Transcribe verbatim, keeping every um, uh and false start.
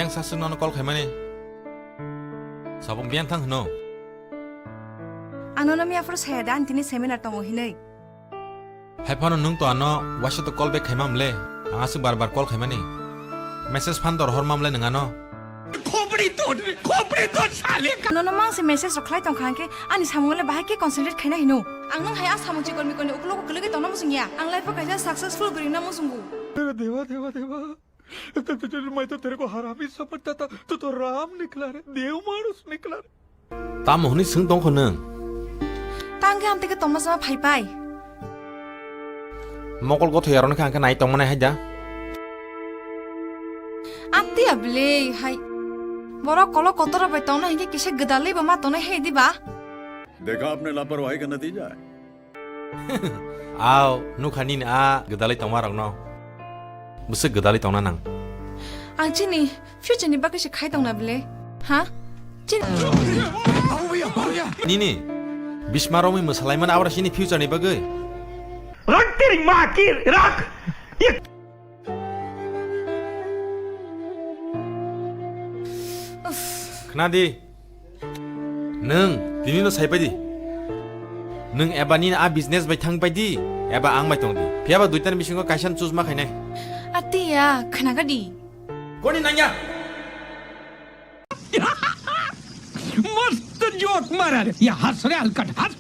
Saswk nono call khaimani. Sabung biyang thang hwno. Ang nono miyaphuru saya da, ang tini seminar tongo hinwi. Hai phano nwng to ano waisa to call back khaima mle. Ang aswk bar bar call khaimani. Message phan to rohor ma mle nwng ano. Khopri to, khopri to sale. Nono mang se message rok khlai tong kha hwnkhe ani samung le bahai khe concentrate khaina hino. Ang nwng hai a samung chikon mikon ni ukulogo kwlwgwi tongna muchung ya. Ang life o kaisa successful bwrwi wngna muchungo. Deba, deba, deba. मैं तो तेरे को हरामी समझता था, तू तो राम निकला रे, देव मानुष निकला रे। Tamo hwnwi swng tong kho nwng? Tang khe amtwi khe tongma chama phai pai. Mokol gotho yarwno khe ang khe nai tongma nai hai da. Amtwi ya bwlwi hai. Borok kolok kotor rok bai tongna hinkhe kisa gwdalwi bo ma tongnai hai diba? देखा आपने लापरवाही का नतीजा है। Ao, nukha nini a gwdalwi tongma rokno. Bwswk gwdalwi tongna nang? Ang chini future ni bagwi se khai tongna bwle. Ha? Chini Nini bisma romwi mwsalaimani abra sini future ni bagwi. रख तेरी माँ की रख। ये Khna di. Nwng tini no sai pai di. Nwng eba nini a business bai thang pai di, eba ang bai tong di. Phiya ba duitani bisingo kaisa no choose ma khainai. Atiya, khna ga di. Koni nangya? मस्त जोक मारा रे। ये हंस रे हलकट, हंस।